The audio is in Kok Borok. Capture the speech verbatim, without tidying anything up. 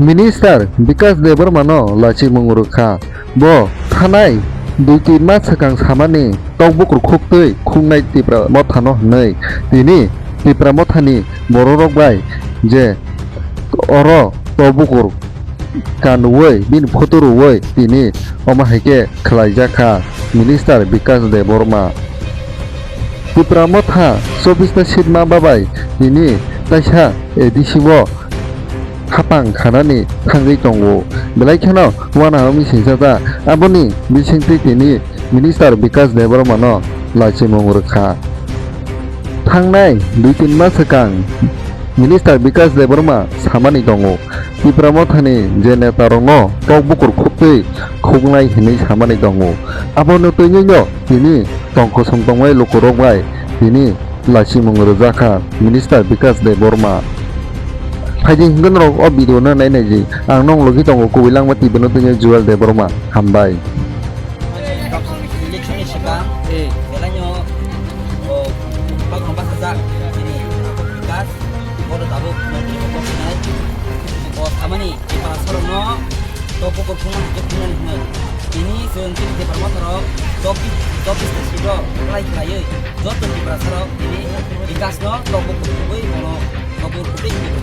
Minister Bikas Debbarma no lachimung rwkha. Bo thanai dui tin mas swkang samani tok bukur khuktwi khungnai Tipra Motha no hwnwi tini Tipra Motha ni bororok bai je oro tok bukur kanuwi bini photo rwwi tini omo hai khe khwlaijak kha Minister Bikas Debbarma. Tipra Motha chobbish ta seat ma babai tini taisa A D C o hapang khanani thangwi tongo. Belai kheno uanaro misingsa ta aboni bisingtwi tini Minister Bikas Debbarma no lachimung rwkha. Thangnai dui tin mas swkang Minister Bikas Debbarma samani tongo, Tipra Mothani je netarokno tok bukur khuktwi khuknai hinwi samani tongo. Abono twiwi no tini tongkosong tongnai lukurok bai tini lachimung rwjakha Minister Bikas Debbarma. Phaidi hwnkhe norok o video no nai naidi, ang nong logi tongo kubui langma T V no tini Joel Debbarma. Hambai. Election ni swkang, eh, belai no, o, bak no basa jak, ini, Bikas, bodo tabuk, mantri ko bok nai, o, samani, Tipra sorok no, to pokok phungan, to phungan hwnwi. Ini chwng chini Tipra Motha rok, chobbish, chobbish ta seat o, apply khlaiwi, joto Tipra sorok, ini, Bikas no, to pokok phunwi, bono, to pokok phunwi.